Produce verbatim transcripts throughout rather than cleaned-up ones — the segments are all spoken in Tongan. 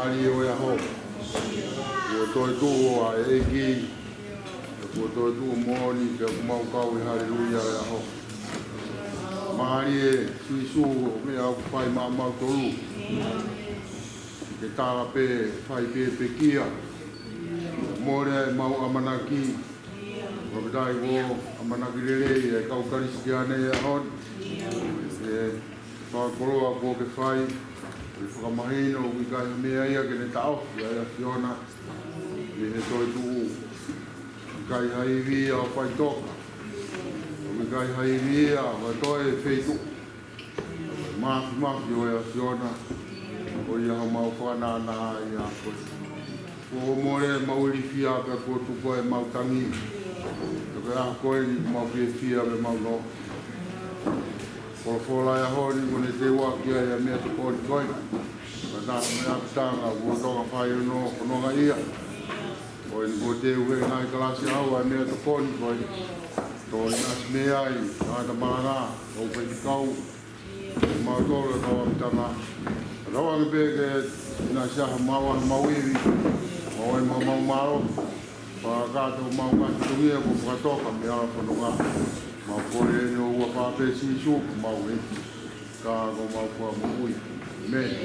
Mālie ʻo e ʻaho. Kuo toetuʻu ʻa e ʻEiki. Kuo toetuʻu moʻoni, pea ʻoku mau kau he haleluia ʻo e ʻaho. Mālie Sīsū, ʻo meʻa ʻoku fai maʻamautolu. Ke tala pē, fai pē pekia. Mole ʻemau ʻamanaki. Fakafetaʻi kuo ʻamanaki lelei e kau Kalisitiane he ʻaho ni. ʻE fakakoloa kuo ke fai, ʻe fakamahino ʻoku ʻikai ha meʻa ia ke ne taʻofi ʻa e ʻAfiona ʻi he toetuʻu. ʻIkai ha ivi ia ʻo faitoka. ʻOku ʻikai ha ivi ia ʻo toe feituʻu. Māfimafi ʻo e ʻAfiona, ko ia homau fakanānā ʻia koe. Kuo mole ʻemau ilifia pea kuo tuku ʻemau tangi. Pea ko e ʻaho ko eni ʻoku mau fiefia mo mau nofo. Folofola ʻo e ʻaho ni kuo ne teuaki ʻa e meʻatokoni ko eni. Ka naʻa meʻa pitanga kuo toka fai hono fononga ia. Ko eni kuo teu he ngaahi kalasi ʻa e meʻatokoni ko eni. Tō ʻinasi mei ai, tangata malanga, kau faifekau, mautolu e kau ʻapitanga. Tauange pē ke ʻinasi ʻa homau, ʻa homau ivi, mau ʻai mo homau mālohi, fakakakato homau ngaahi fetongi kuo fakatoka mei he hala fononga. Mau kole eni ʻo ua pē Sīsū, mau ē. Ka ko homau Fakamoʻui. ʻĒmeni.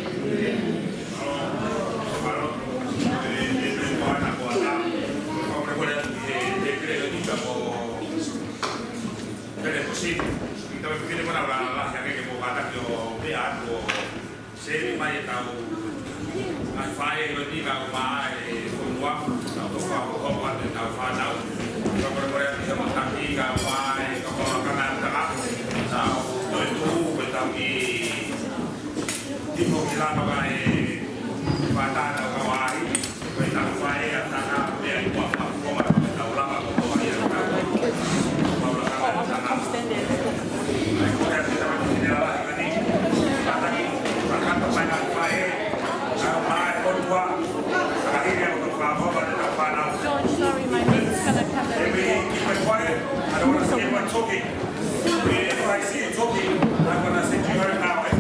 Hifo ki lalo ka e fātata ka wai, ko e tau fai a tana, pea i kua pa kua ma, ko e tau lava ko kua ia ka. Paula ka tana. Ai ko e tau ki te lava, ka ni, fātata, fātata mai na fai, ka mai ko kua, ka hili a ko kua ko ma, tau fānau. George, sorry, my niece is gonna come every day. Keep it quiet. I don't want to see anyone talking. If I see you talking, I'm gonna send you home now, eh?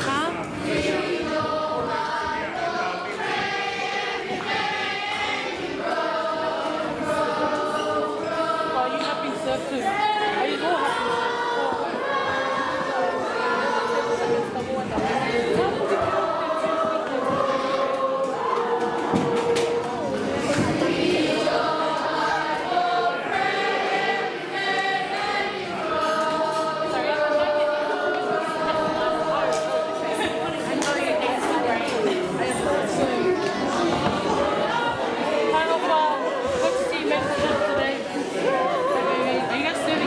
Huh? Well, you have been served too. Are you all have been served?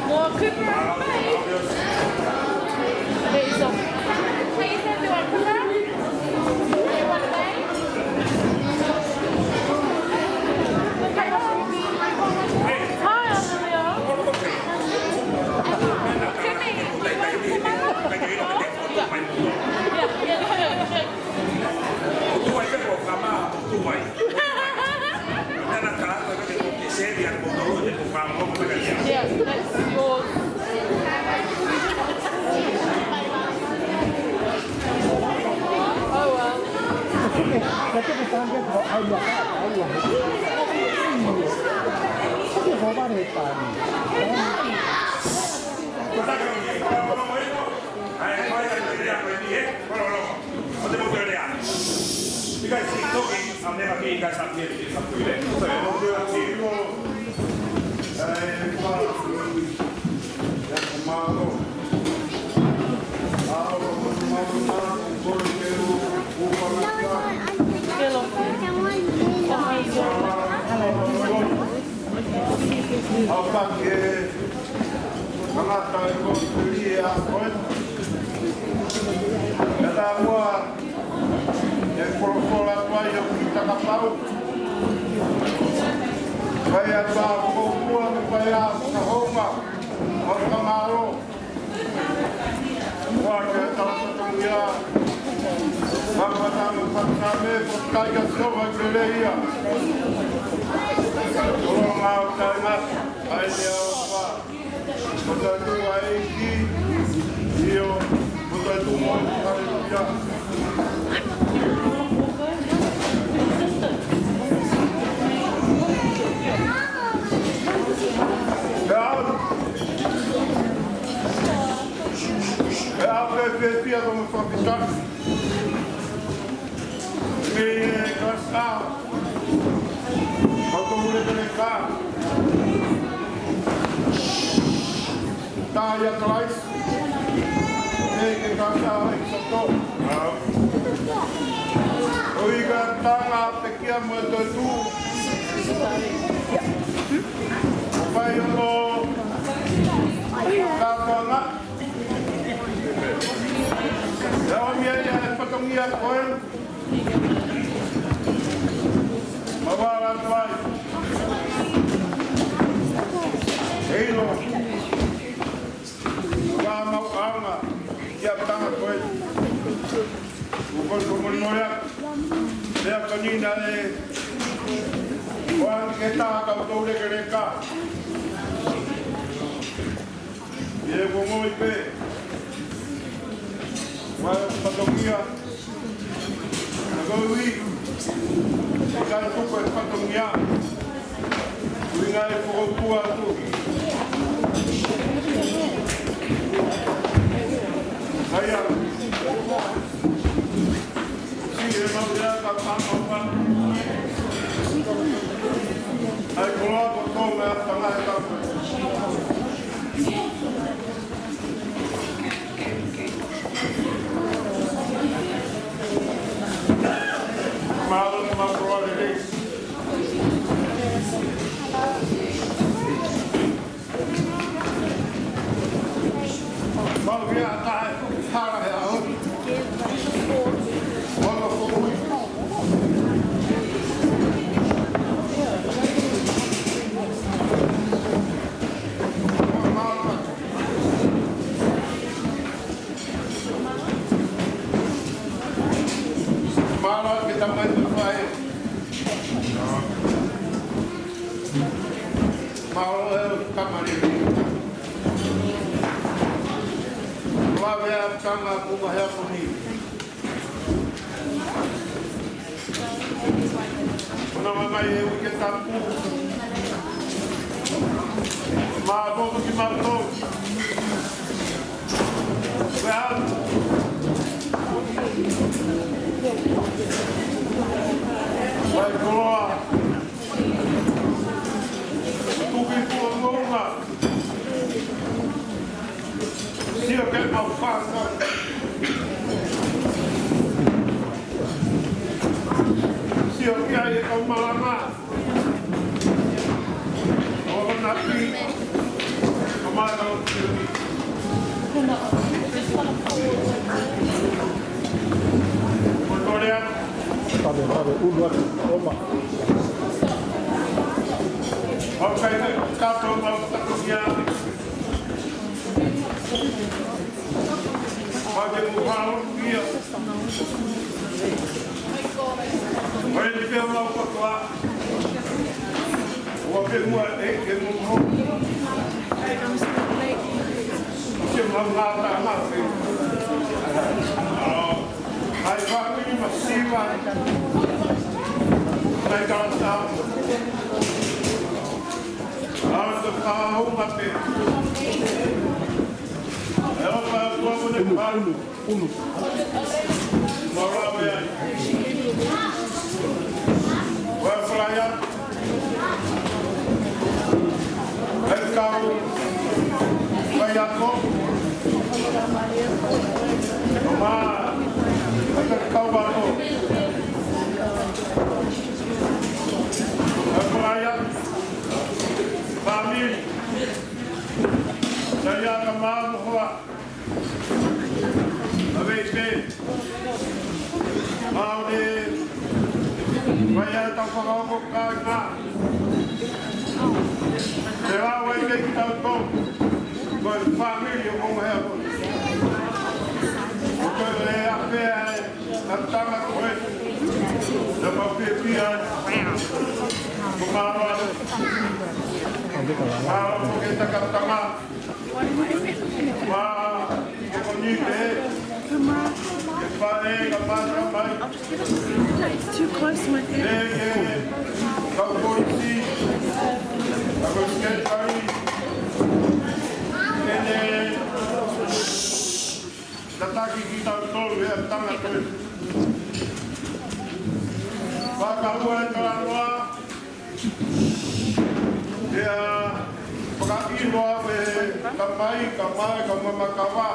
More Cooper on the page. There you go. Please, everyone, put that. Everyone, please. Hi, Olivia. Timmy, you want to come out? Yeah, yeah, yeah, yeah, yeah. Yes, that's yours. Oh, well. You guys keep talking, I'll never get you guys up here to get some food, eh? So, we'll do that to you. Hello. Au paki e tangata e ko pili e a koe. E tā mua e folofola atu ai ʻo ki takapau. Fai atu ʻa e fokoutua mo fai ʻa e fakahouka ʻo e fakamālō. Ua ke tala fatongia. Fakatau fakatame, fakatau kia Sihova ke lelei ia. Tolonga ʻo taʻengata, ʻa e lea ʻo e fā. Ko tautolu ʻa e ʻEiki, ʻio, ko tautolu mo e haleluia. Pea au, pea au pē pē pia ko mo fakafetaʻi. Mei he kalasi ʻa hotau lekeleka. Tā ia Kalaisi. Mei he kalasi ʻa ʻEkisoto. ʻOku ʻikai tanga pekia mo e toetuʻu. ʻO fai hono kātoanga. ʻE ʻomi ai ʻa e fatongia ko ē. Mavahe atu ai. ʻE ʻilo. Mavahe maʻu ʻaonga ia tanga ko ē. ʻOku ou kole molemole atu. Pea ko eni naʻe ʻoange ke tā ka u tau lekeleka. ʻI he ongoʻi pē. Ua e fatongia. Ka ko ui. ʻIkai tuku e fatongia. Ui ngā e fokoutua atu. Sai a. Si e mau lea ka pāpapa. ʻAi koloa ko tō mea tanga e tau. Mālō, mālō, mālō. Mālō, ia, tae, hala, he, au. Mālō, fukui. Mālō. Mālō ke tamai mafai. Mālō e tamai. Mālō e tama kuo mahea puni. Kona Mai he uike tapu. Mālō ki mātou. Well. Vai koloa. Tuki kua muonga. Sio ke mau fanga. Sio ki ai e kau malanga. ʻO na pi. Kamata o ki. Motorea. Tabe, tabe, ulu atu, oma. Au kai, kato mau takusia. Pake mo hao ia. Mai ni pea mau kotoa. Ua pē mua e ke mo ho. Ke mau ngata mafi. Ai, fāmili masiva. Ai, kalatau. Au te kahaunga pē. E o pa tua mo ne palu. Ulu. Mau la mea. Ua palaya. E kau. Pai ako. Ma. E kau ako. Ua palaya. Fāmili. Saya ka mau hoa. Ave i pē. Mau ne. Vai a tau whakaoko kāinga. Te rā vai kei ki tau tō. Ko e fāmili ʻo Konga Hea ko. Ko e lea pē ai. Takatanga ko ē. Te mau pēpia. Ko mālō. Mālō ko ke takatanga. Mā, ko ni pē. Ke fale, ka mata mai. It's too close to my face. Ke, ke, kau polisi. Ka ko ke kai. Ke ne. Tataki ki tautolu he tangata. Fakahua e talanoa. Ia, fakaʻilo ʻa e tamai, ka mai, ka mamakava.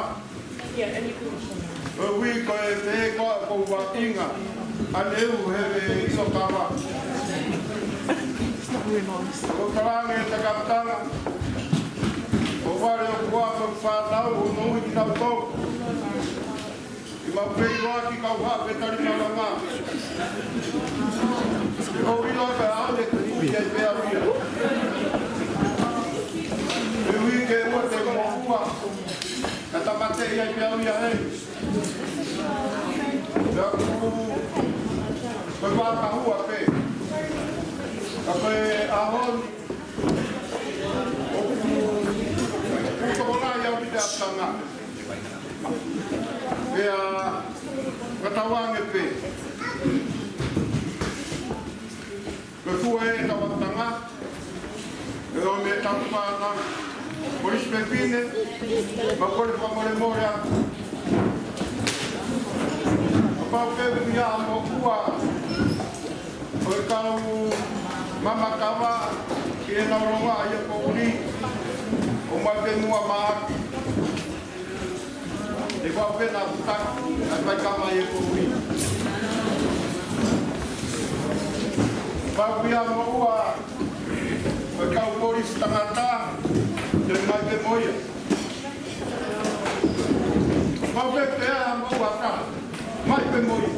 Ui ko e pē ko ʻa ko vaʻinga. ʻA ne u he ve ʻilo kava. Ko talange takatanga. Ko vale o kua ko fānau, ʻo nui ki tautolu. ʻI mau pei loa ki kau hape tali malanga. ʻO ʻilo ka au le kuku ia i pea uia. E ui ke ua te mo ua. Ka tamate ia i pea uia hei. Pea kuku. Ko e vākahua pē. Ka ko e ʻaho ni. ʻOku, ʻoku tokolahi au ki te apanga. Pea ka tau ange pē. Pea fua e tau apanga. Pea o me tau pana. Polisi pē pine. Ma kole fakamolemole atu. Kapau pē ʻoku ʻi ai mo ua. Ko e kau mamakava ki he nau longa ia ko uli. ʻO mai pē muʻa maʻaku. ʻE kau pē na futa, na pai kama ia ko uli. Pau pia mo ua, ko e kau polisi tangata, te mai pē mo ia. Mau pē pea mo ua ka. Mai pē mo ia.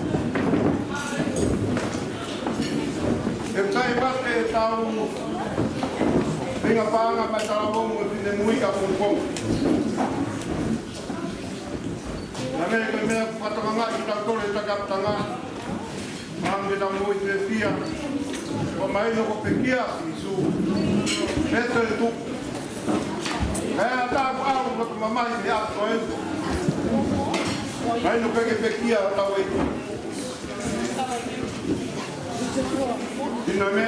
E kai mate e tau. Pinga panga mai tala mo mo pine mui ka pongpong. Na me ke mea patanga ki tau tole takaptanga. Māmani ta mo i te fia. Ko mai no ko pekia Sīsū. He te tu. He ata ko au no ko mamai he ato e. Mai no peke pekia tau e. Hina me.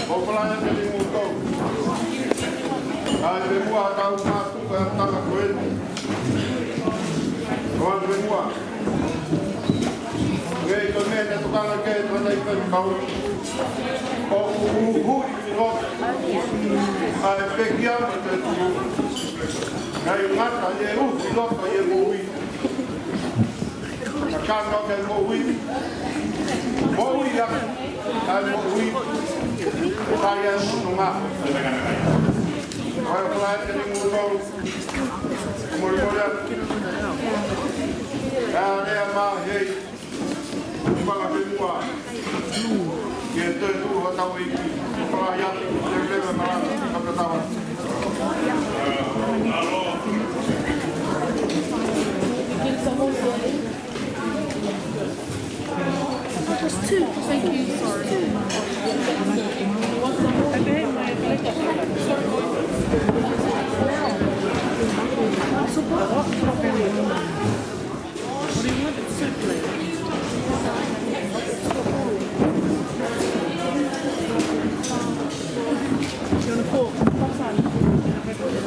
ʻOku ou fakaʻamu atu kiate kimoutolu. ʻA e meʻa ʻoku tau mātuku ʻa e tala ko eni. Ko e meʻa. Ngeʻi ko e meʻa naʻe tokanga ki ai e tangataʻeiki faifekau. ʻOku huhuʻi ʻi loto ʻa e pekia mo e toetuʻu. Kae ngata ʻi he huhuʻi ʻi loto ʻi he moʻui. Ka ka ke moʻui. Moʻui ia. Ka moʻui. Ka ia nunga. Ko e fala e te ni muno. Mori mori atu. Ka lea mā hei. Fala ke mua. Ke te tu hotau ʻEiki. Fala ia. Ke lea mā. Ka ka tawa. Just two. Thank you. Sorry. What do you want? It's soup, please. You want a fork? That's fine.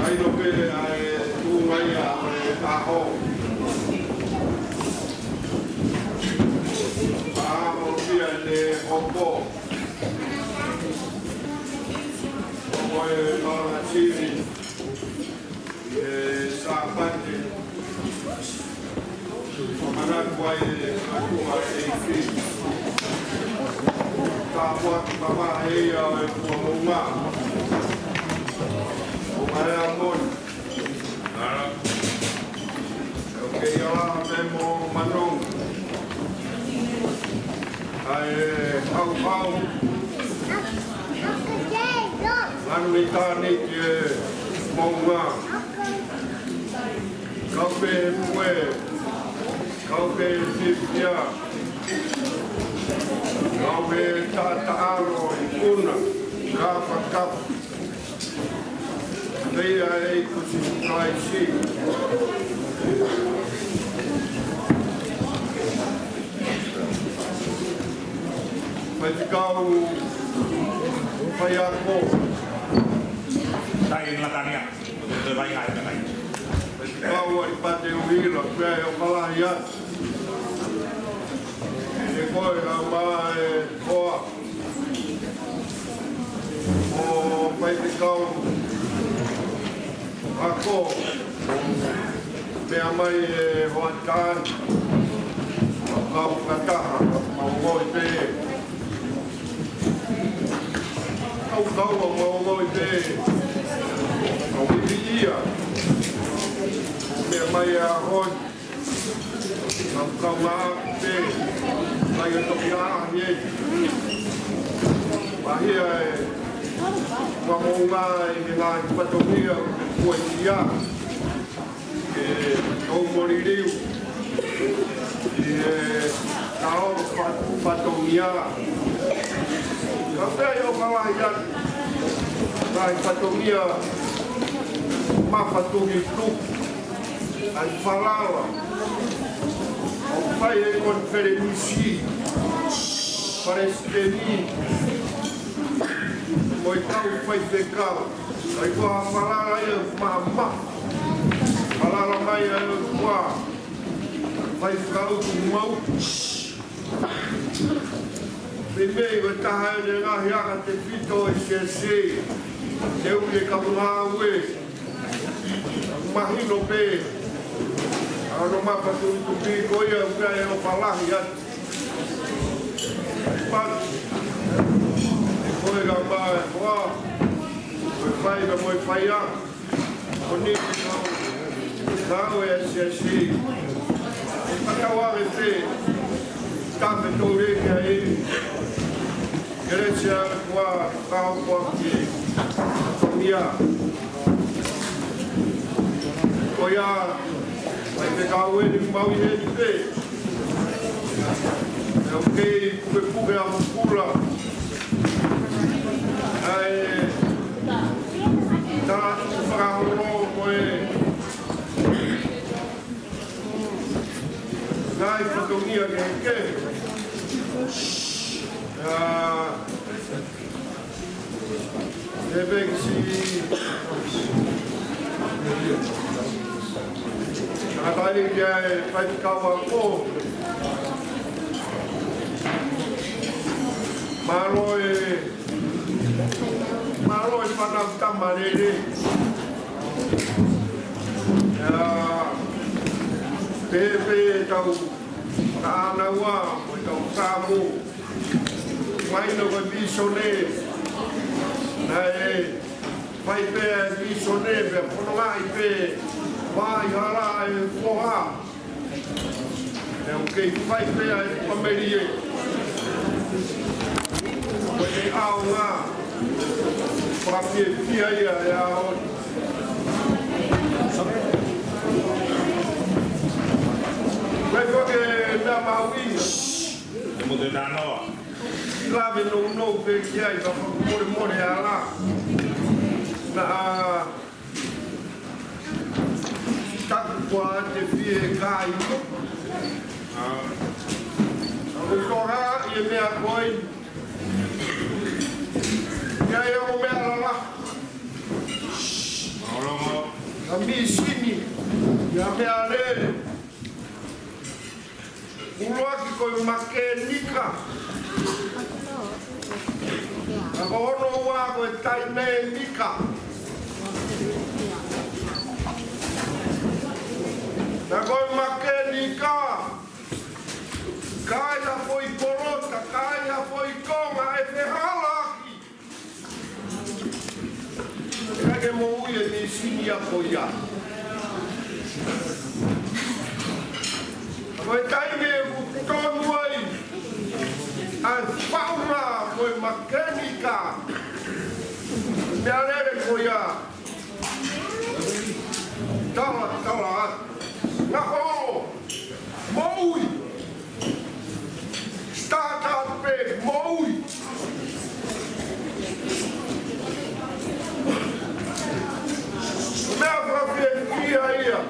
Ai no pele ai tu mai a e aho. Aho pia ne hopo. Ko e mana tiri. E Sāpate. Manatu ai e ʻOtua ʻEiki. Ka ʻoku ʻi ai ʻa e kuonga. ʻO mai a moni. ʻOku ʻi ai ʻa e moʻunga. ʻA e hauhau. Anu i tāne ki he moʻunga. Kau pē pue, kau pē fiefia, kau pē taʻataʻalo ʻi kuna, kafakafa. Pea ʻEiki ko Sīsū Kalaisi. Faifekau, faiako. Tai Latania. Ko e vai ngai ka tai. Faifekau ʻAlipate ʻUhila, pea ʻoku ou fakaʻamu atu. Ko e lau mai e hoa. ʻO faifekau ako. Meʻa mai e hoa taʻane. Kau fakataha, mau ngoi pē. Kau kau a mau ngoi pē. Kau iwi ia. Meʻa mai a hoi. Kau kau a pē. Kai o toki a hie. Mahia e. Kua moʻunga e ke ngaahi fatongia. Kua ia. Ke tau moliliu. Ia, ka pea ʻi ʻofa lahi atu, ngaahi fatongia mafatukituki, ʻa e falala ʻoku fai ʻe he konifelenisi, palesiteni, mo e kau faifekau. ʻA ia ko e falala ia maʻamaʻa. Falala mai ʻa e ʻOtua, fai fakautuutu. Meimei ko e taha eni e ngaahi ʻakatefito ʻo e siasi, ʻe ui e kau ngāue. Mahino pē ʻa hono mafatukituki ko ia, ʻoku ʻi ai e ʻofa lahi atu. Patu, ʻe koe ka pā e hoa, ko e fai ka mo e fai a. Ko eni ke kau, kau e siasi. Ka tau ave pē, tafe tau leke ai. Kelesi ʻa e ʻOtua, kau koa ki. Ia. Ko ia, mai te kau eni mau ʻi heni pē. ʻE ʻoku kei pukepuke ʻa Mukula. ʻA e tala atu fakaholo ko e ngaahi fatongia kehekehe. ʻA, ʻe pehē ki siʻi tangataʻeiki ʻa e faifekau ako. Mālō e, mālō e fānau tama lelei. ʻIa, pehē pē ʻetau fakaʻānaua, mo ʻetau samu. Mahino ko e vīsone. Naʻe fai pē ʻa e vīsone, pea fonongaʻi pē, vaʻa hala ʻa e foha. ʻE ʻoku kei fai pē ʻa e fāmili ē. Ko e ʻaonga. Fakafiefia ia ʻe ʻaho ni. Mai fake na maui. Mo te nanoa. Lave nounou pē ki ai, ka fakamolemole ala. Naʻa taku kuo te fie kai. ʻA, ʻoku toka ʻi he meʻa ko ē. ʻIa, ʻi he ʻoku meʻa lala. Ka mīsini, ʻia meʻalele. ʻUluaki ko e makenika. Ka ko hono ua ko e tainēmika. Ka ko e makenika, ka ʻi ai ha foʻi polota, ka ʻi ai ha foʻi konga ʻe fehālaaki. ʻIkai ke moʻui e mīsini ia ko ia. Ko e taimi ʻoku tonu ai ʻa e faʻunga ko e makenika, meʻalele ko ia. Tala, tala atu. Ngaholo. Moʻui. Startup pē, moʻui. Meʻa fakafiefia ia.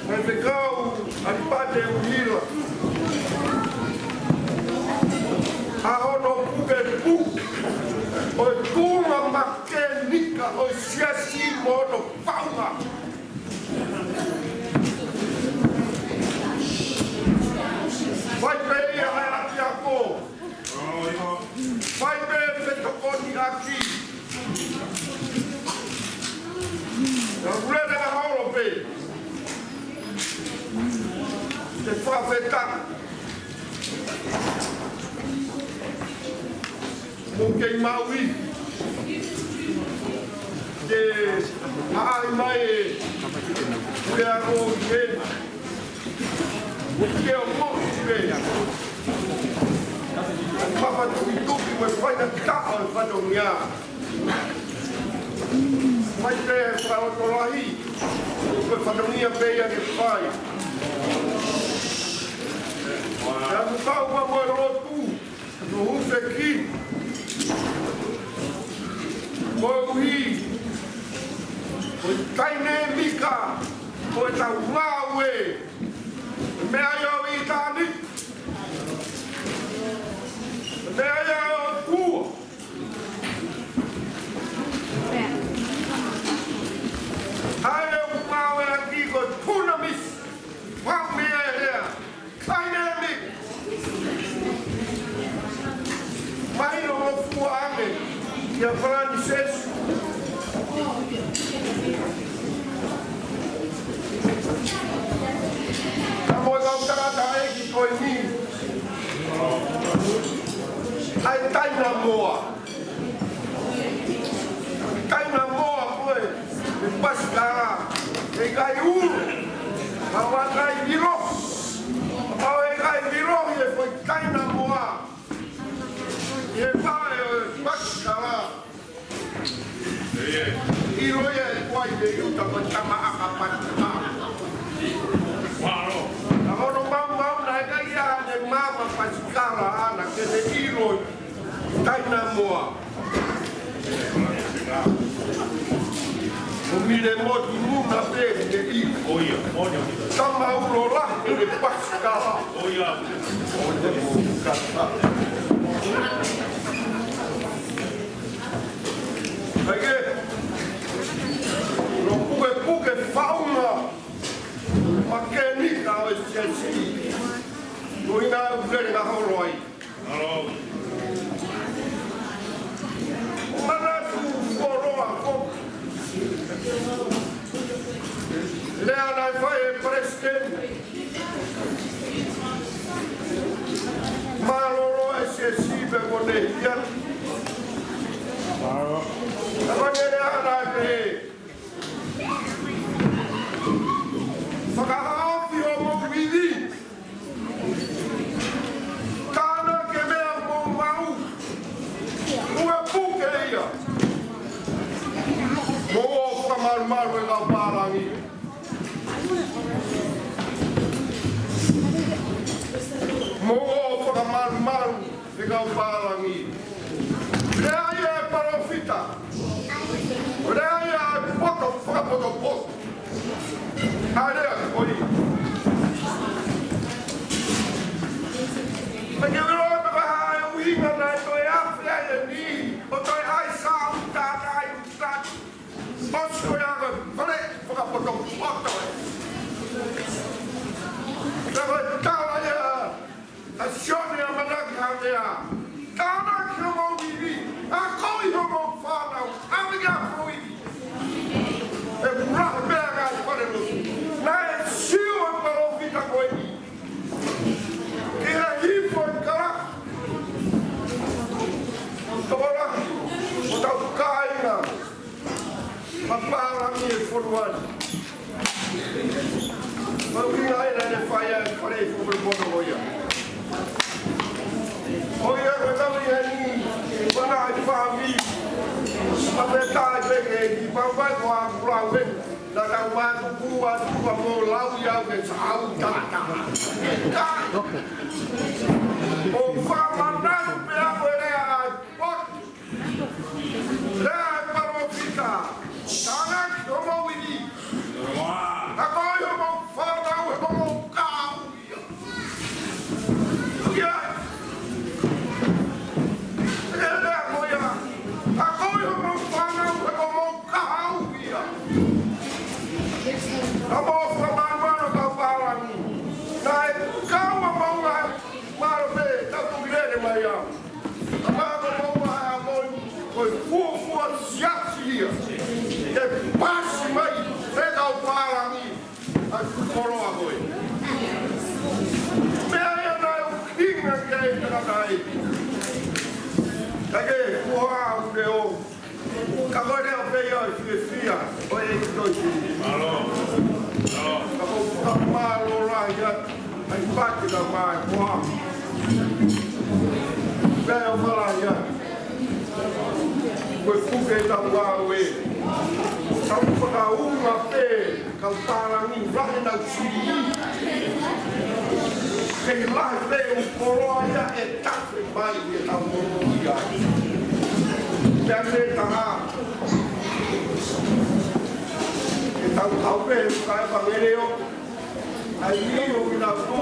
Faifekau ʻAlipate ʻUhila. ʻA hono pukepuke ʻo e tuʻunga makenika ʻo e siasi mo hono faʻunga. Fai pē ia ʻa e ʻapiako. Fai pē fetokoniʻaki. Ka ʻoku lele ʻa holo pē. Te fakafetaʻi. Mou kei maʻu ʻi he ʻaʻahi mai ʻe Puleako ʻi heni. Ke ʻo moʻui pē. Mafatukituki mo e faingataʻa ʻo e fatongia. Mai pē fakalotolahi. Ko e fatongia pē ia ke fai. Pea ʻoku kau pea mo e lotu, no huseki. Koeʻuhi ko e taimi ni ka, ko ʻetau ngāue, meʻa ia ʻo ʻitāniti, meʻa ia ʻo e ʻOtua. ʻA ia ʻoku ngāueʻaki ko e tsunami, pau mei he ea, taimi ni. Mahino mo fua ange ʻia Falanisesi. Ka mo e kau tangataʻeiki ko eni. ʻA e tainamoa. Tainamoa ko e, e pasikala, ʻe ʻikai ʻulo, pau ʻe ʻikai vilo, pau ʻe ʻikai vilo ʻi he foʻi tainamoa, ʻi he vaʻe ʻo e pasikala. ʻIlo ia ʻe Kuai Teuta ko e tama ʻakapasikala. Ka hono maumau naʻe ʻikai ʻi ai haʻane maama pasikala ʻaʻana ke ne ʻilo tainamoa. ʻO mile motu muna pē ke ʻi. ʻO ia, ʻo ia. Tama ulo lahi ke pasikala. ʻO ia. Kae kehe, ʻoku pukepuke faʻunga ʻa e kēmika ʻo e siasi. Ko e ʻuhinga ʻoku lele ngaholo ai. Manatu fuoloa foki. Lea naʻe fai ʻe he palesiteni. Mālōlō e siasi pea mo e hia. Ka ko e lea naʻe pehē, fakahaofi hoʻomou ivi. Tānaki e meʻa ʻoku mou maʻu. Pukepuke ia. Mou ō ʻo fakamalumalu e kau pālangi. Mou ō ʻo fakamalumalu e kau pālangi. Lea ia ʻa e palōfita. Lea ia ʻa e poto, fakapotopoto. ʻA e lea ko ia. Pea ke ʻilo pe ko e hā e ʻuhinga naʻe toe afe ai e niʻihi ʻo toe ʻai saʻu tātai uta. ʻOsi ko ia ko e fale fakapotopoto. Ka ko e tala ia ʻa Sione ʻAmanaki Haʻatea. Tānaki hoʻomou ivi, akoʻi hoʻomou fānau, ʻave ki ʻapi ʻo ivi. ʻE kula pē ʻa e ngaahi falelotu. Naʻe sio e palōfita ko eni ki he hifo e kalafi tokolahi ʻo hotau kāinga. Pālangi e fonua ni. Pau ki ai naʻe fai ai e fale fakapotopoto ko ia. Ko ia ko e tau ia ni, ʻoku ʻi ai e fāmili. Pea pehē ai pē ke ʻi pau mai ko ʻAkulaueʻi. Naʻa tau mātuku atu pea mou lau ia ke saʻu tata. ʻOku fakamanatu pē ʻa e lea ʻa e poto. Lea ʻa e palōfita, tānaki hoʻomou ivi. Akoʻi hoʻomou fānau, hoʻomou kahaʻu ia. Ia. Lea ko ia, akoʻi hoʻomou fānau, hoʻomou kahaʻu ia. Ka mou fakamāmā ʻa e kau pālangi. Naʻe kau ʻa maua, mālō pē, tau tuki lele mai au. Ka ko e maua ʻa e moʻoni, ko e fuofua siasi ia. ʻE pasi mai, ʻe kau pālangi, ʻa e fuʻu koloa ko ē. Meʻa ia naʻe ʻuhinga ki ai e tangata ē. Ka ke, kuo ʻa u leo. Ka ko e leo pē ia ʻo e fiefia, ʻo e ʻEiki Tohi. Mālō. Mālō. Ka ko e fakamālō lahi ia. ʻAi pati ka mai koa. Pea ʻofa lahi ia. Ko e puke tau ngāue. Tau fakaunga pē, kau pālangi, lahi nau sili. He lahi pē ʻū koloa ia ʻe tafe mai ʻi heʻetau moʻui ai. Pea mei taha, ʻetau kau pē he fakaʻevangelio, ʻa e ʻilo ʻi he ʻaho,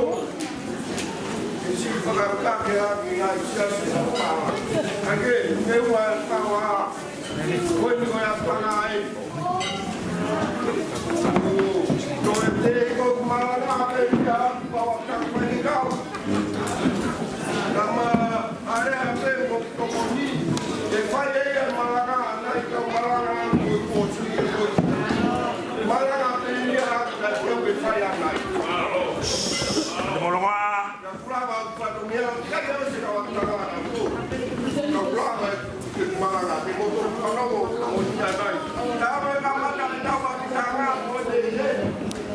ʻe siʻi fakakake ʻaki ʻa e siasi ʻo e pala. Ka ke, me ua e kawa, ko eni ko e ʻapitanga ē. Ko e te ko malanga ʻe ia, pawa kama ni kau. Kama are a pe ko tokoni. E fai e ia malanga, nai kau malanga, ko e ko sui, ko e malanga pe ia, ka ke fai a nai. Te molonga. Ka kulava ʻa e fatongia, ka ia o se kawa tanga atu. Ka kulava e malanga, te ko tō malanga, o ia nai. Ka me ka mata, ka mata, ka mata, o ia nai.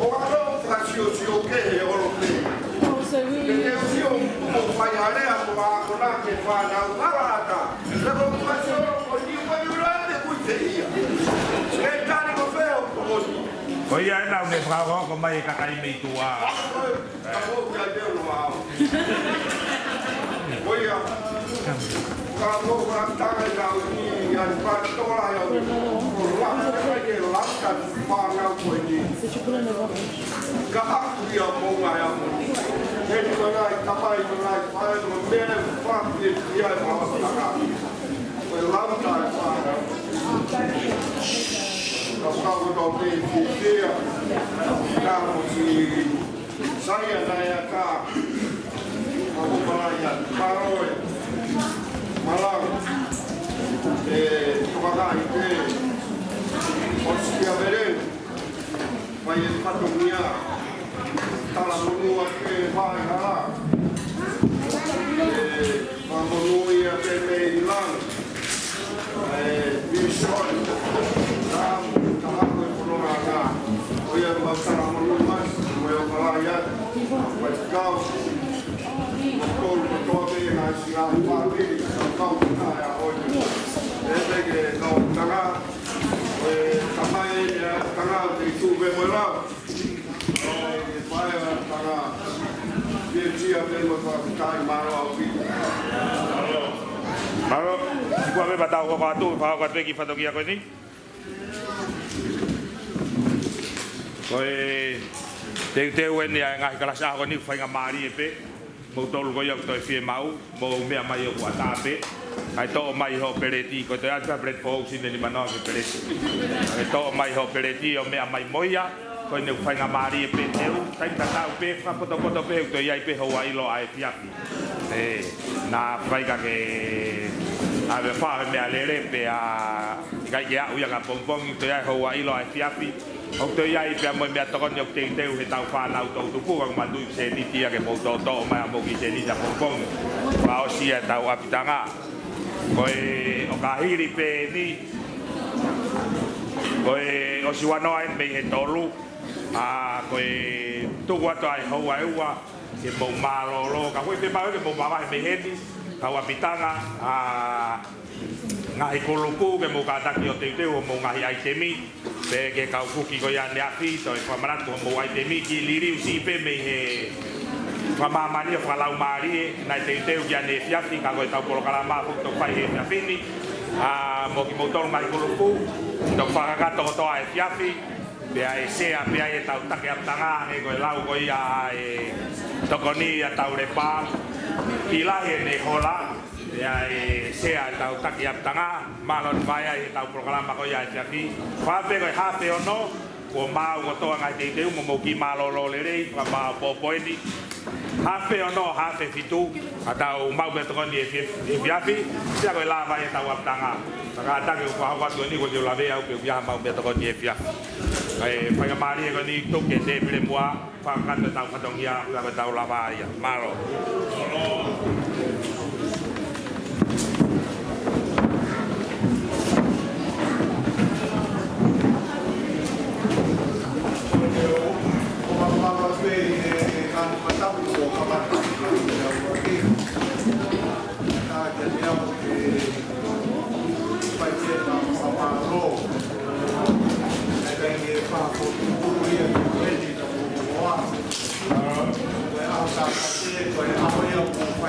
O alo, ka sio, sio, ke he olo pe. Ke te sio, o fai alea, ko a kona ke fānau, ala ata. Ka ko ka sio, o ni, o ni ula, te kui te ia. Ke tani ko feo, o ni. Ko ia ena, me fakahoa, ko mai e kakai mei tuʻa. Saia nae aka. Ako malanga. Mālō e. Mālō. E, tokanga i te. ʻOsi kia vele. Mai e fatongia. Talamonū ake vai hala. E, Fakamonū ia ke mei Ilan. E, Vison. Tam, taha ko e fononga. Ko ia mau talamonū mai, ko e o malanga ia. Ko e kau. Ko e kau kotoa pē ngaahi siʻi ngaahi fāmili, kau kau ka e a oi. E te ke kau tanga. E, tamai e tanga, te tu ve mo lau. Mālō, sikuā pē ʻetau hoko atu, fakahoko atu e kiʻi fatongia ko eni. Ko e teuteu eni ʻa e ngaahi kalasi ʻaho ko eni, faingamālie pē. Moutolu ko ia ʻoku toe fiemaʻu. Mou meʻa mai ʻoku ʻatā pē. Kae toʻo mai hoʻo peleti, ko e toe ʻai pē peleti foʻou, sine nimanoa ki he peleti. Kae toʻo mai hoʻo peleti ʻo meʻa mai mo ia, ko ʻene faingamālie pē te u, taimi tatau pē, fakapotopoto pē, ʻoku toe ʻi ai pē houa ʻilo ʻa efiafi. Ē, naʻa faika ke ʻave faʻo he meʻalele pea ʻikai ke aʻu ia ka pongipongi, toe ʻi ai houa ʻilo ʻa efiafi. ʻOku toe ʻi ai pea mo e meʻatokoni ʻoku teuteu heʻetau fānau toʻutupu, ka ʻoku manatuʻi sēniti ia ke mou toʻotoʻo mai ʻa mou kiʻi sēniti ʻapongipongi. Fakaʻosi ia ʻetau ʻapitanga. Ko e ʻoka hili pē eni. Ko e ʻosi ua noa eni mei he tolu. ʻA, ko e tuku atu ʻa e houa ʻe ua. Ke mou mālōlō. Ka ko e te mau ke mou mavahe mei heni. Kau ʻapitanga. ʻA, ngaahi kulupu ke mou kātaki ʻo teuteu hoʻomou ngaahi ʻaitemi, pea ke kau kuki ko ia ʻaneafi, toe fakamanatu hoʻomou ʻaitemi, kiʻi liliu siʻi pē mei he fakamāmani ʻo fakalaumālie, naʻe teuteu ki ʻaneefiafi, ka ko ʻetau polokalama foki ʻoku fai he efiafi ni, ʻa, mo kimoutolu ngaahi kulupu, toki fakakakato kotoa efiafi, pea ʻe sea pē ʻetau taki ʻapitanga, he ko e lau ko ia ʻa e tokoni ʻa Taulepa, ʻi lahi ʻene hola, pea ʻe sea ʻetau taki ʻapitanga, mālō ʻene vaea ʻetau polokalama ko ia efiafi. Fakaʻamu pē ko e hafe ono, kuo maʻu kotoa ngaahi teuteu mo mou kiʻi mālōlō lelei, fakamāʻopoʻopo eni. Hafe ono, hafe fitu, ʻa ʻetau maʻu meʻatokoni efi-, efiafi, pea ko e lava ʻetau ʻapitanga. Fakatake ʻoku fakahoko atu eni ko e liu lave au pē ʻoku ʻi ai ha maʻu meʻatokoni efiafi. ʻE faingamālie ko eni tuku ke te pile mua. Fakakakato ʻetau fatongia, ka ko ʻetau lava ia. Mālō.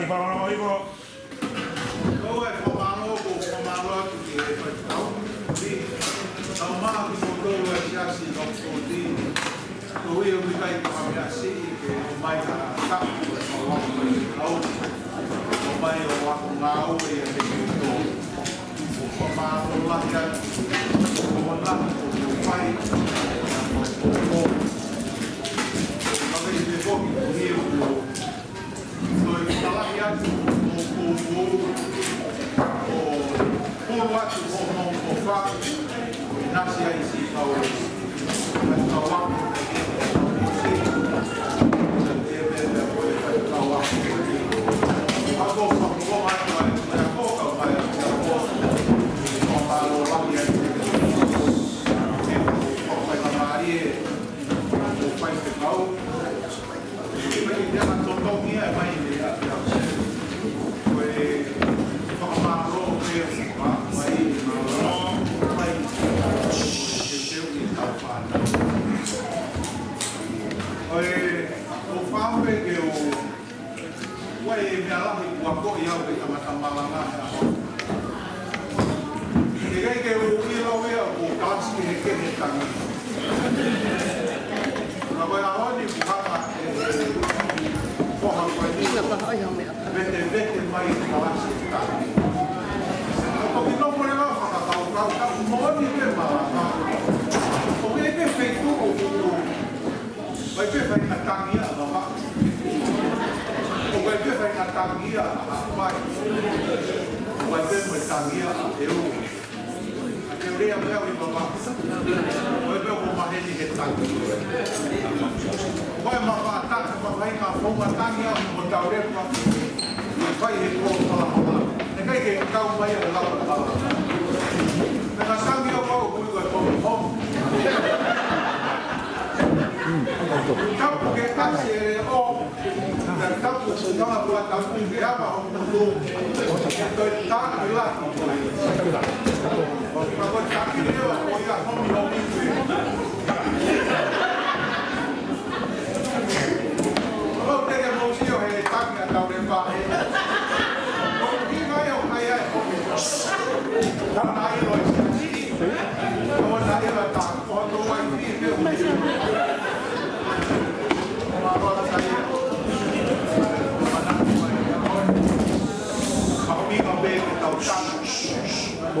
Ko e fakamālō, ko e fakamālō atu ki he faifekau. Tau maʻa kimoutolu ʻa e siasi Lock Forty. Ko ia ʻoku ʻikai ko ha meʻa siʻi ke ʻomai ha taʻu ko e fakamālō. ʻOmai ʻo ako ngāue ia kimoutolu. Fakamālō lahi atu. Ko e ngaahi ʻoku fai. Ko e ngaahi ʻoku fai. Ko e ngaahi ʻoku fai. Ko e ngaahi ʻoku fai. Ko e ngaahi ʻoku fai. ʻOku ou fakaʻamu ke u, ʻoku ʻi ai e meʻa lahi kuo akoʻi au ʻe he tangata malanga he ʻaho ni. ʻIkai ke u ʻilo ia ʻoku kalasi kehekehe tangi. Ka ko e ʻaho ni kuo hanga ʻe he foha ko eni ʻo vetevete mai e kalasi tangi. ʻOku ou nofo leva ʻo fakakaukau, ka ʻoku moʻoni pē malanga. ʻOku ʻi ai pē feituʻu ʻoku ʻi ai pē faʻahinga tangi ʻa Vavaʻu. ʻOku ʻi ai pē faʻahinga tangi ʻa Haʻapai. ʻOku ʻi ai pē mo e tangi ʻa ʻEua. Te u lea pē au ʻi Vavaʻu. ʻOku ʻi ai pē ʻoku maheni he tangi. ʻOku ʻi ai mo e faʻahinga tangi ʻa Moʻunga Taulepa. Fai he kolo palahola. ʻIkai ke kau mai ʻa e lava pala. Pea tangi ʻo kau hui ko e kolo homo. Tapu ke kasi e leʻo. Tapu ke sutanga kua tapu ke ava homo. Ko e tangi lahi. Ka ko e tangi leva ko ia homi homi. ʻOku ou teke mou sio he tangi ʻa Taulepa he. ʻOku ʻi ai ʻo kai ai ʻo. Tana ilo e siasi. ʻO na ilo ta. ʻO to wai fi ke u. Ma rola ta ia. Ma na ku mai ia ʻo. Ma ko mi ka pe ke tau tangi.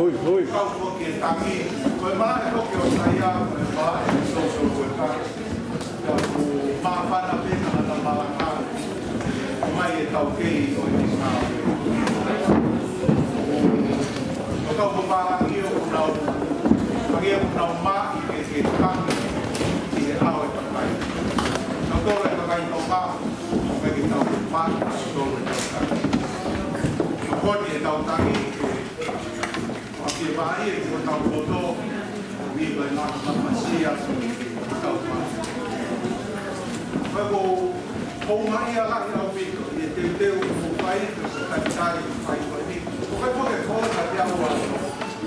Oi, oi. Kau ko ke tangi. Ko e malaʻe ko ke o taia, ko e malaʻe ko so so ko e tangi. Ka ʻoku māfana pē tangata malanga. Mai e taukei ʻo e ngāue. ʻO kau ko mālangi ʻoku nau, ʻoku nau maʻi ke ke tangi ʻi he ʻao e kakai. Ka tolo e kakai Tonga, ʻoku ʻikai ke tau maʻi, ka tolo e tau tangi. Ka ko eni e tau tangi, ʻoku ke vaʻi e ko tau koto, ʻoku ʻi ai e ngaahi mamasia, ʻoku tau maʻi. Ko e ko ʻOku ou maʻu ia lahi ʻaupito, ʻi he teuteu ʻoku mou fai, ʻo e talitali ʻoku fai ko eni. Ko e foʻi founga te au ʻa,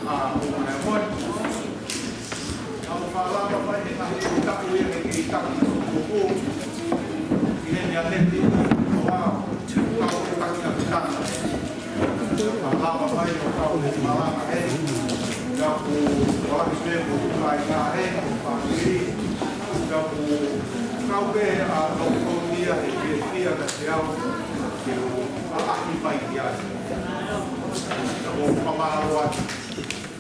ʻa, ʻo e moʻoni. ʻOku ou fakalaka mai he ngaahi ʻū taʻu ia ke kei taki ʻo kuku. ʻI heʻene ʻanepō, ʻo au, ʻoku ou taki ʻa Pitana. Fakalaka mai ʻo kau he malanga he. Ka ʻoku ʻalu pē mo e kāinga he, mo e fāmili. Ka ʻoku kau pē ʻa e tokoni ia he fiefia kiate au. Ke u ʻaʻahi mai ki ai. Ka ʻoku ou fakamālō atu.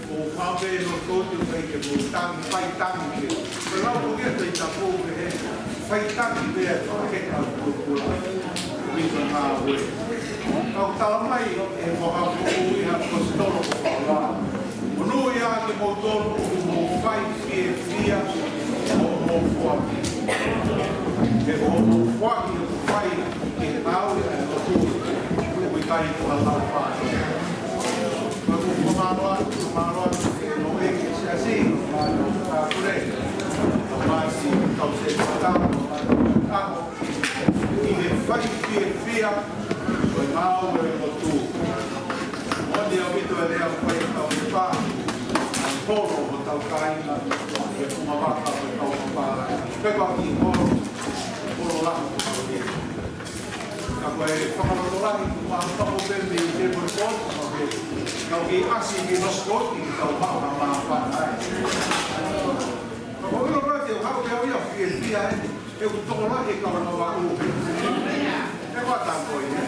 ʻOku ou pehē ʻe loto atu ʻoku ʻikai ke mou tangi, fai tangi pē. Ko e lau ko ē ʻa e Tohi Tapu ʻoku pehē, fai tangi pē ʻa e fakaheka ʻo e pulopula. ʻI he ngāue. Ka ʻoku tala mai ʻe he fakafoʻou ʻa e ʻaposetolo ko Paula. Monūʻiaʻaki kimoutolu ʻoku mou fai fiefia ʻi hoʻomou foaki. He ko hoʻomou foaki ʻoku fai ki he ngāue ʻa e lotu. ʻOku ʻikai ko ha lau fānau. Ko e fakamālō atu, fakamālō atu ki he nounou ʻo e siasi, fakamālō atu ki he kau sētuata, fakamālō atu ki he fai fiefia, ko e ngāue ʻo e lotu. Moʻoni ʻaupito e lea ʻoku fai ʻe he kau pepa, holo hotau kāinga, ʻi he funga vaka ʻo e kau papālangi. Pepa ki holo, holo lahi ko holo. Ka ko e fakalotolahi, ʻoku mau pehē mei he tēpile ko ē, ka ke ʻasi ki he nosikoti, ke tau maʻu ha māfana ai. Ka ko e ʻilo pē te u haʻu pē au ia fiefia ai, he ʻoku tokolahi e kau Vavaʻu. He ko e ʻata ko ia.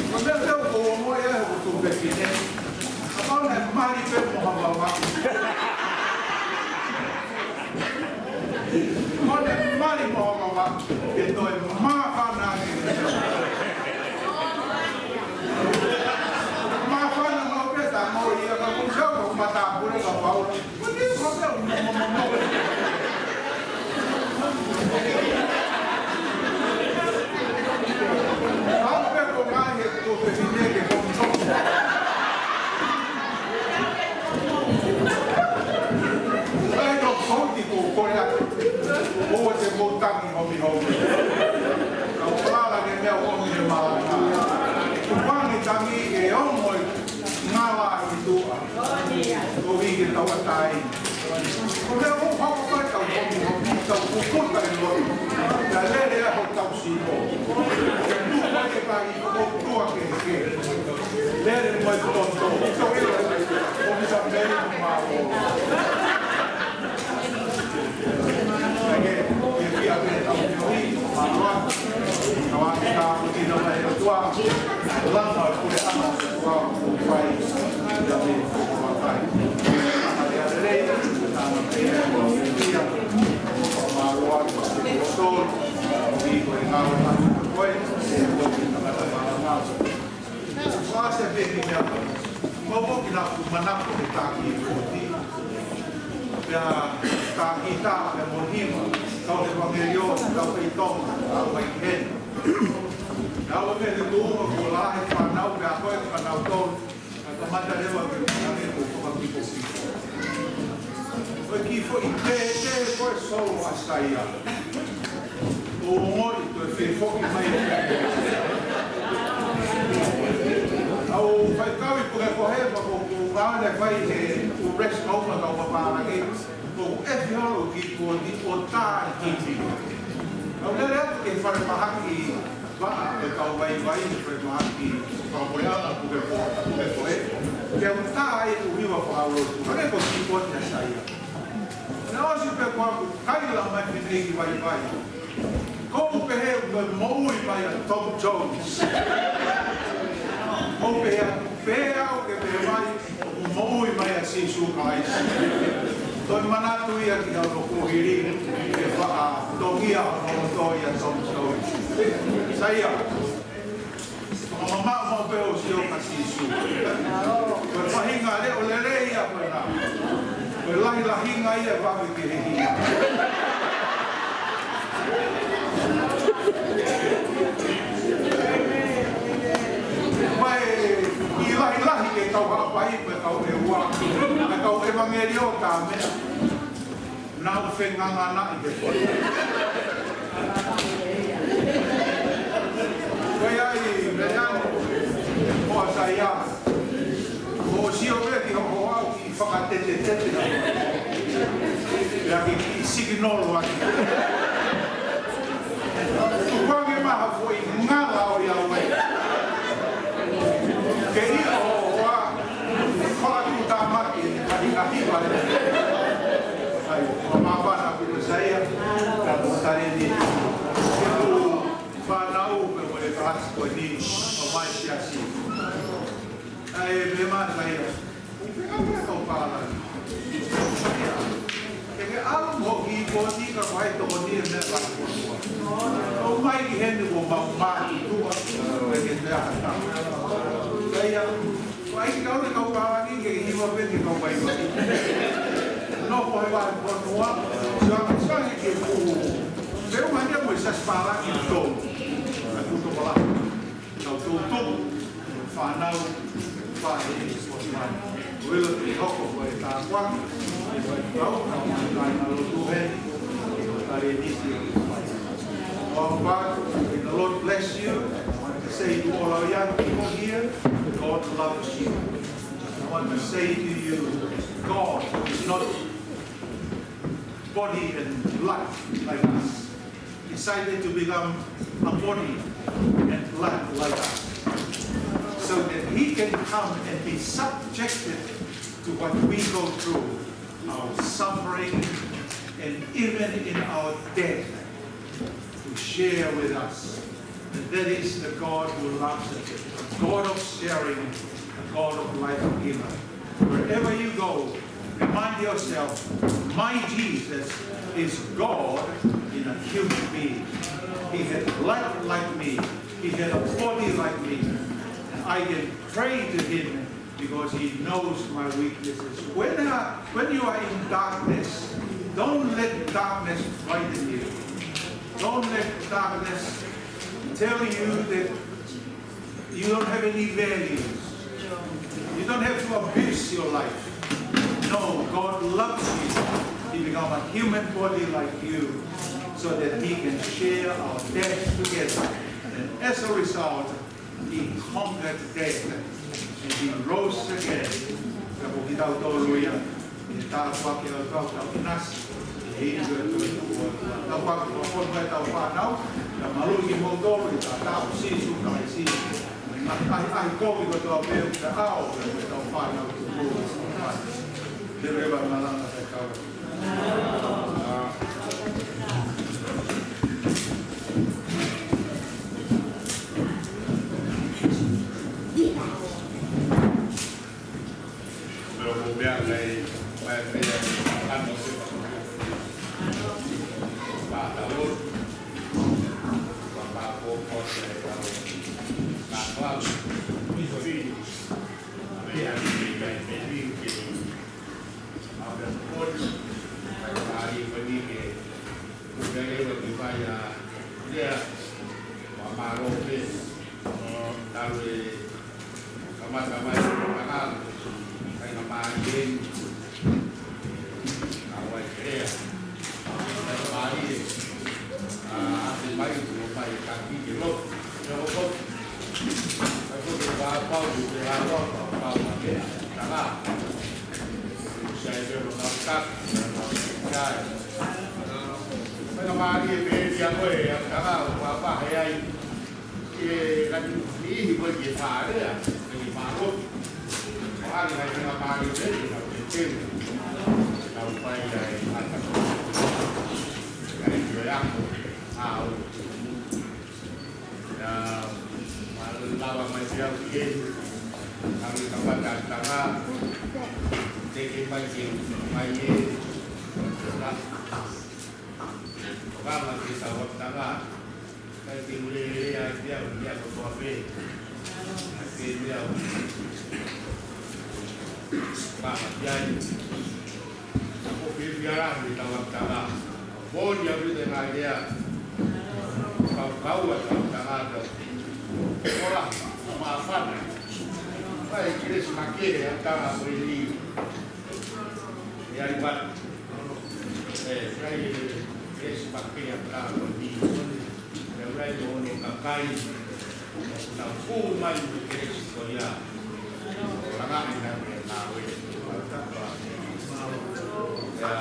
Ko e meʻa pē ʻoku ou ongoʻi ai he ʻoku ou tuʻu pē ki he. Kapau naʻe mali pē mo ha Vavaʻu. Mo ne mali mo ha Vavaʻu, ke toe māfana ange. Māfana mau pē ta mo ia ka kusa ko mata pule ka pau. Ko ni ko pē mo mo mo mo. Au pē ko ngai he ko pē hine ke ko mo. Ai no ko ti ko ko ya. ʻOua te mou tangi homihomi. Ka u palala ke meʻa ʻomi he malanga. Kuo pau ke tangi ʻe ongo e ngala ʻi tuʻa. Ko e ke tau ʻatai. Ko e meʻa ʻoku hoko ko e tau homihomi, tau kukuta e lotu. Ka lele ʻa hotau sino. Ke tuku ai e kai ʻo tua ke ke. Lele mo e toto. Ko e ʻilo ʻomi sa meli mo mālō. Pea taki tā, pea mo hiva, kau ʻevangelio, kau kei Tonga, kau mai ki heni. Kau me te tuʻu, ko la he fānau, pea ko e fānau tolu, ka kamata leva ke u tangi ko fakakikokiko. Ko e kiʻi foʻi tētē ko e solo ʻa Saia. ʻOku ou ongoʻi ko e fie foki mai. ʻOku ou faikau ʻi Pukekohe, pea ko ʻeku ngāue naʻe fai he ʻū resi maʻu ma kau papālangi. Ko ʻeku ʻefi holo ki kuo ni o tā i kipi. ʻOku ou lele atu ki he fale mahaki vaʻa ʻo e kau vaivai, he fale mahaki fakamoʻui ʻa Pukekohe, Pukekohe. Ke u tā ai ʻeku hiva fakalotu. Hangē ko e kiʻi poini ʻa Saia. Naʻe ʻosi pē ko ʻeku kaila mai fineʻeiki vaivai. Ko ʻeku pehē ʻoku moʻui mai ʻa Tom Jones. ʻOku ou pehē atu pē au ke pehē mai, ʻoku moʻui mai ʻa Sīsū Kalaisi. Toe manatu ia ki hono kuohili, ke faʻa tongia hono loto ʻia Tom Jones. Saia. Fakamamaʻo maʻu pē ʻo sio kia Sīsū. Ko e faʻahinga leʻo lelei ia ko ena. Ko e lahilahinga ia vave ki he hinga. Mai ʻi lahilahi ke kau Haʻapai, ko e kau ʻEua, ko e kau ʻevangelio tā meʻa. Naʻa ku fenganganaʻi he koi. Fakatetetete. Pea ke kiʻi sikinolo ake. Tukuange mai ha foʻi ngala ʻo e ʻauē. Ke ʻilo ʻa e hoa, hoa tuʻutāmaki, kahi kahi vale. ʻAi, ʻo māfana ʻaupito Saia, ka ko Taleni. Ke u fānau, ke mo e kalasi ko eni, ʻo mai siasi. ʻAi, meʻa mai Saia. ʻOku pehē pē kau pālangi. Ia. Ke ke ʻalu mo ki poti ka ko hai tokoni e meʻa ka ko tua. ʻOmai ki heni kuo mau mātuʻa. Ke ke te aha ta. Ia. Ko ai ki kau le kau pālangi ke hiva pē ke kau vai vai. Nofo he vahefonua. Sio ake sio ake ke ku. Pea u mania mo e sasi pālangi tō. Ka ku tō pālangi. Tau tō tō, fānau, fāʻi, fāʻi. Uila te hoko ko e tāpuaki, ko e tau, tau mai kai na lotu he, tari e nisi. Well, Father, may the Lord bless you. I want to say to all our young people here, God loves you. I want to say to you, God is not body and blood like us. Decided to become a body and blood like us, so that he can come and be subjected to what we go through, our suffering, and even in our death, to share with us. And that is the God who loves us, a God of sharing, a God of life giver. Wherever you go, remind yourself, my Jesus is God in a human being. He had blood like me. He had a body like me. And I can pray to him because he knows my weaknesses. When, uh, when you are in darkness, don't let darkness frighten you. Don't let darkness tell you that you don't have any values. You don't have to abuse your life. No, God loves you. He become a human body like you so that he can share our death together. And as a result, he conquered death and he rose again. Ka ko kitautolu ia. ʻE tāpuaki ʻa e kau tau ʻinasi. ʻE ʻi he ʻOtua. Tāpuaki ʻa e kau fānau. Ka mālō kimoutolu ʻi he taʻataʻa ʻo Sīsū Kalaisi. ʻAi, ʻai, ʻai, kovi kotoa pē, ka ʻao, ka tau fānau tuku. Te reva malanga te kau. Pea mo meʻa ngai, mai pea, ano se pa. Pa ta lo. Pa pa po po se pa. Pa pa. Mi so fi. Pea ni kai pe ni ke. A pea po. Kai pa ni ke. Pea ni ke pa ya. Pea. Pa ma lo pe. Talu e kamata mai ʻo kaka, kai na mālie ni. Ka wai ke ea. Kai na mālie. A, ʻasi mai, ʻo mai e kaki ke lo. Ke lo ko. Kai ko ke pāpau, ke pāpau, pāpau, ke ea. Kaka. Sai ke lo kaka. Sai. Kai na mālie pē ia ko e, kaka, pāpau, he ai. Ke kati niʻihi ko e ke fālea, ke ke fālotu. ʻO ʻai mai ke na mālie pē, ke na pētele. Kau pai ai ata. Kai ke ako, a o. Ia, mālō lava mai pē au ki he. Kami kapata tanga. Teke mai ke, mai e. Kama ke tau tanga. Kai ke mule lea ai pea, mea kotoa pē. Ai pē mea. Pama ki ai. Ko pē pia la, me tau tala. Boni a vite ngai lea. Kau kau a tau tala. Ola, ma fana. Kai ke lesi make, a tala ko e ni. E ai pat. E, kai ke lesi make, a tala ko e ni. Pea ʻoku ʻi ai hono kakai, ʻoku nau hū mai mo e kelesi ko ia. Langaʻi naʻa mei ngāue. Ia,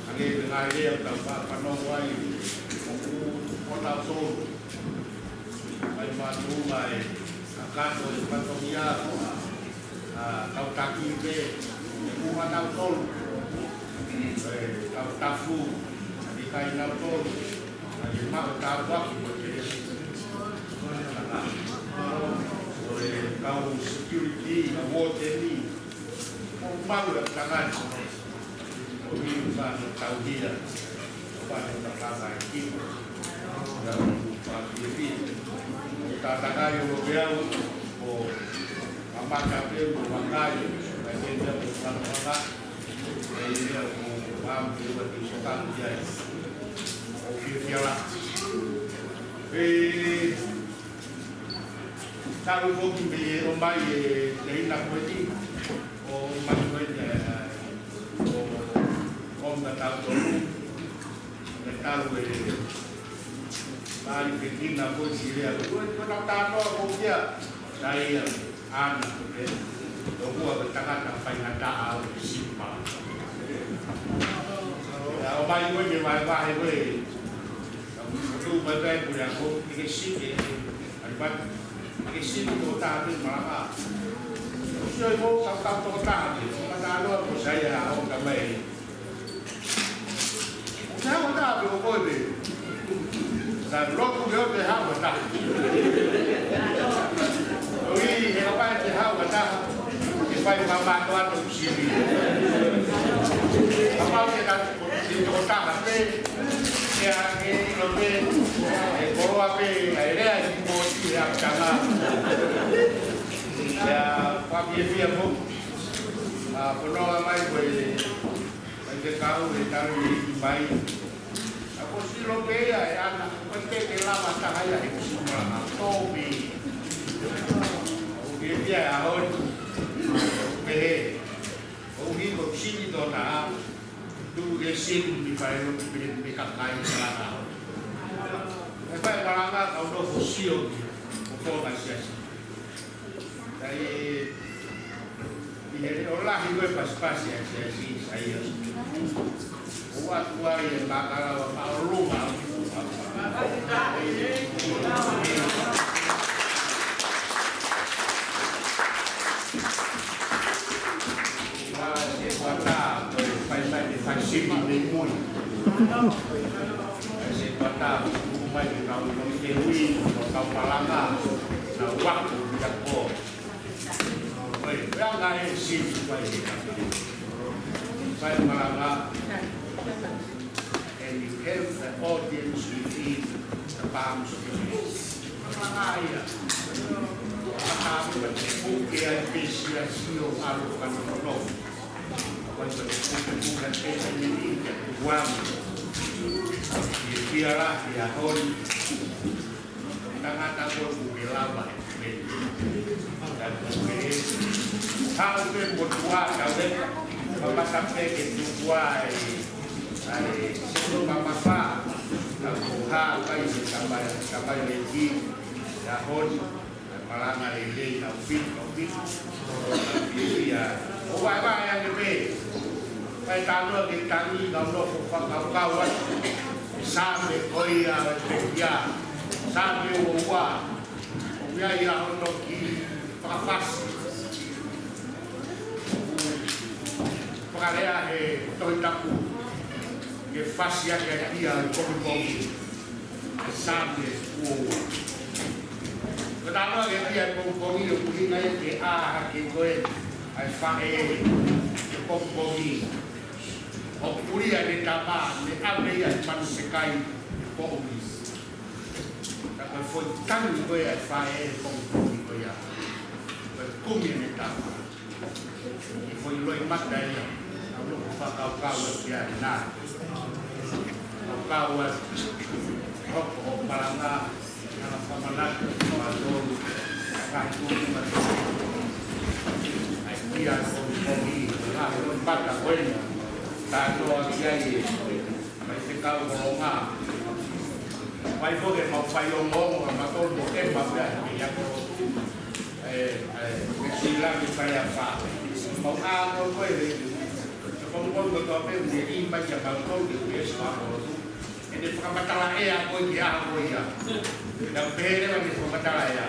hangē pē ngaahi lea ʻoku tau fanongo ai, ʻoku ʻo tautolu. Mai mātuʻa e kakato e fatongia, ʻa, kau taki pē, ʻoku ʻa tautolu. E, kau tafu, ʻa, ʻikai nautolu. ʻA e maʻu tāpuaki mo e kelesi. ʻA, ʻo e kau security, kau wōteni. ʻO malu e tangata. ʻO hiu fano tauhia. ʻO fano takanga e kimo. Ia ʻo fano e kimo. ʻO tātakai ʻo ke au. ʻO mamata pē mo makai. Mai pē pē mo fano maka. Ia ʻo fano pē ua ki soka ki ai. ʻO fiefia lahi. E, talu foki mei he ʻomai e teina ko eni, ʻo ʻomai ko eni, ʻo, ʻo ʻomai tautolu, ʻe talu e, pali ke kina ko eni lea, ko e, ko e na tānoa ko kia, sai ia, ana, e, ʻo kua ke tangata faingataʻa ʻo e sipa. Ia, ʻomai ko eni vahevahe ko e, Tau mai pē pule ako, ʻe ke sike, ʻe, ʻe, ʻe ke sike ko taha pē malanga. Sio i mo, kau kau toko taha pē, ko mata aloa ko sai a o ka mai. Ko taha ko taha pē ko koe pē. Ka loku ke o te hau ka taha. ʻOi, he ka pai te hau ka taha. Ke fai ma ma to ato sivi. Kapau ke na Ko e toko taha pē, ʻe ake ʻilo pē, ʻe koloa pē, ʻa e lea ʻi mō ʻi he ʻapitanga. ʻIa, papi e fia mo. ʻA, ko noa mai ko e, mai ke kau e tau i mai. ʻA ko silo pē ia e ana, ko te ke lava taha ia he kusi mala na tō pē. ʻO ke fia e ahon, ʻo pē he. ʻO hiko sini tō na, Tuʻu ke sini ni fai lo ki pele me kakai malanga. E fai malanga kau no fo sio ki o fo mai siasi. Kai ʻi he leʻo lahi ko e pasipasi a siasi saia. ʻO atu ai e makalawa ma o luma. Ua se kuata, ko e fai mai e fai sini mei mui. Ua se kuata, kuku mai ke kau no ke ui, ko kau malanga, na waku ia ko. Ko e, ko e anga e sini ko e. Fai malanga. And you have the audience within the palms of your hands. Malanga ia. Malanga ia, puke ai pē siasi ʻo ʻalu ka nonofo. Ko e puke, puke pē siasi ni ke tukuange. ʻIa, ʻia lahi, ʻia holi. Tangata ko ē ʻoku ke lava, ʻe. Tau ke, haʻu pē mo tuʻa, tau ke, mamata pē ke tuʻa, ʻe, ʻe, sino mamafa, tau ko ha, kai se kapai, kapai le ki, ʻia honi, ʻe malanga lelei, tau pito, tau pito. ʻIa, ʻo vaevae ange pē. Kai tānoa ke tangi, kau nofo fakakaukau atu. Saame ko ia, ʻe pehia. Saame ua ua. ʻO ia ia hono kiʻi fakafasi. Fakalea he Tohi Tapu. Ke fasi ake ʻa e pongipongi. Saame ua ua. Ko e tānoa ke ʻi ai e pongipongi ʻoku ʻuhinga ia ke ʻā hake ko ē ʻa e faʻē he pongipongi. ʻOku pulia ʻene tama, ne ʻave ia he manu sekai he poʻuli. Ka ko e foʻi tangi ko ē ʻa e faʻē he pongipongi ko ia. Ko e kumi ʻene tama. ʻI he foʻi loʻimata ia, ʻa e loku fakakaukau atu ia ʻe na. Fakakaukau atu, hoko hoʻo malanga, ʻa e fakamanatu, ʻa e tolu, ʻa e kahi tolu, ʻa e tolu. ʻA ia ko e pongipongi, ʻa e loʻimata ko ē, tānoa ki ai, mai fekau holonga. Mai foke mau fai ongoongo, ʻa ma tolu mo e ma pea, ʻi a ko. ʻE, ʻe, ʻe Sila ki Fale Alā. Mau ʻā ko ē, ʻe, ʻe, pongipongi kotoa pē, ʻe ʻi mai kia mau kou, ʻe, ʻe, ʻe, ʻe, ʻe fakamatala ʻea ko ē ki he ʻaho ko ia. Naʻa pehē leva ʻe fakamatala ʻea.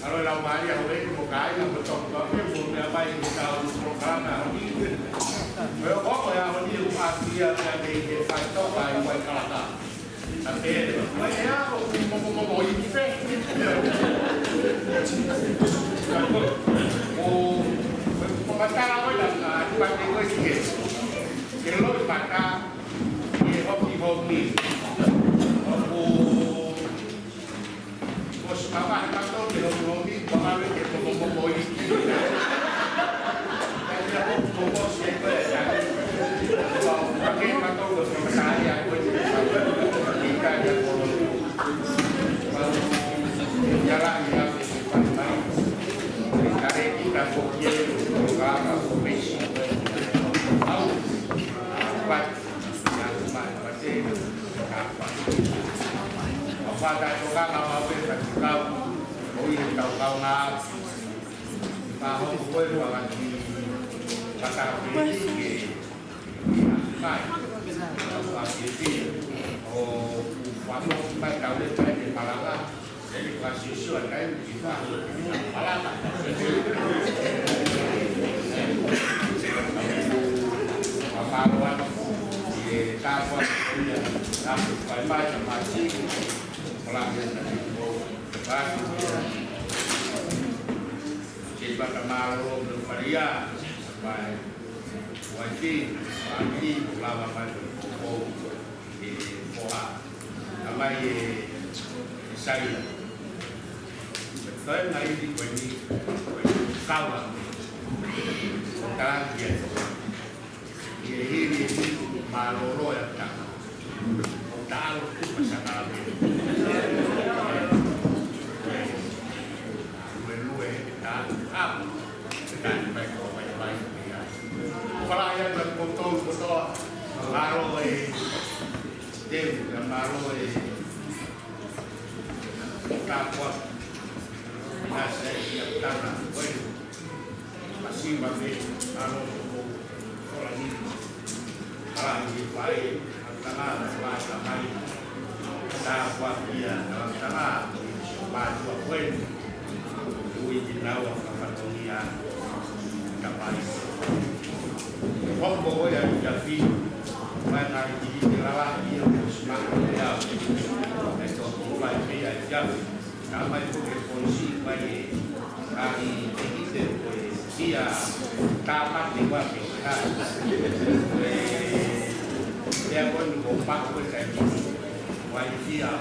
ʻAlu e laumālie ʻo e, mo kāinga, mo toko kotoa pē, mo meʻa mai ki heʻetau polokalama ʻaho ni. Ko e, ko e ʻaho ni, ʻoku ʻasi ia, ia mei he faʻitoka ʻi Waikalaka. ʻA pehē, ʻoku ʻi ai e ʻea ʻoku momomomo iiki pē. ʻO, ʻo, ʻo matala ʻo e langa, ʻa pate ko e sihe. Ke loi mata, ke hoki hoki. ʻO, ʻo, ʻo si mamahi mato, ke hoki hoki, mamahi ke momomomo iiki. Ke pata mālō mo falia, mai ki, mai ki, lava mai ko e poupou, ʻe foha, ka mai ʻe, ʻe Saila. Ko e ngaahi ivi ko eni, ko e kava, ko e kalanga ia. ʻI he hili, hili, mālōlō e ʻapitanga. ʻO taʻalo tupa saka ʻape. Lue, lue, taʻalo, taʻalo. Taʻalo mai ko mai, mai, mai, ai. Fala ia na kotou, kotoa. Mālō e, te, mālō e. Tāpuaki. Nasa e ia tana, koe. Masiva me, ʻa loto ko, ko la ni. Ala ni fai, ʻa tana, la sa mai. Tāpuaki ia, ʻa tana, mātua koe. Ui ki nau ʻa fatongia, ka mai. Hoko ia ki afi, mai ngai ki te lala ia ko sima ia. E toko fai pē ia ki afi. Ka mai ko ke ponisi mai e. Ka i te ki te ko e sia tāmate wa ke ha. E, e a koni ko pa ko e kai ni. Wa i fia.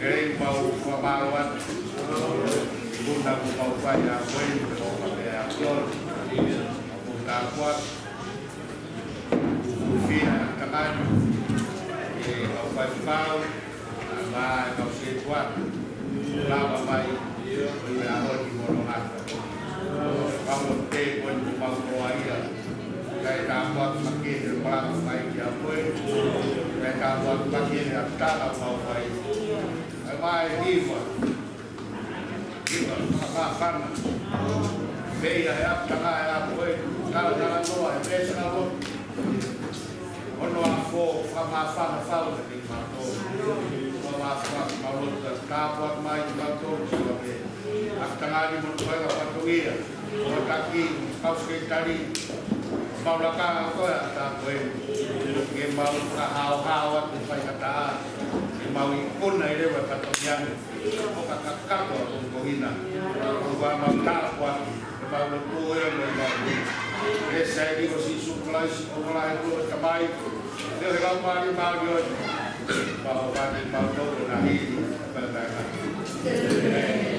Ke mau fakamālō atu. Kuo mau fai ʻa koe, kuo mau fai ʻa koe. Kuo tāpuaki. Fia tamani. E mau fai pau. Ā, mau se tua. Lava mai. Ko ia ʻo ki mono ngata. Pau te koe kuo mau koa ia. Kae tāpuaki makehe, palama mai kia koe. Kae tāpuaki makehe, ʻa tala mau fai. Kae mai hiva. Hiva, māfana. Pea ʻe ʻapitanga ʻe ʻa koe, kala kala noa, ʻe pēsanga mo. Ono a fo, fakamāfana fau, ʻe mātou. Fakamā Mau lotu, tāpuakiʻi mai kimautolu, Sīsū, ʻa e tangata ni mo e fatongia, ʻo taki, kau sekelitali, mau laka ko e ʻata ko ē, ke mau fakahaohaoa atu e faingataʻa, ke mau ikuna ʻi he leva e fatongia ni, ʻo ka kakato ʻa e koina, ʻo ka mau tāpuakiʻi, ke mau lotu ē mo e mau. ʻI he huafa ʻo Sīsū Kalaisi, ʻoku ʻi ai ʻa e ʻOtua ko e Tamai, pea ʻi he Laumālie Māʻoniʻoni, ʻoku fakamoʻoni kimautolu ʻi he ngaahi ʻaho ni.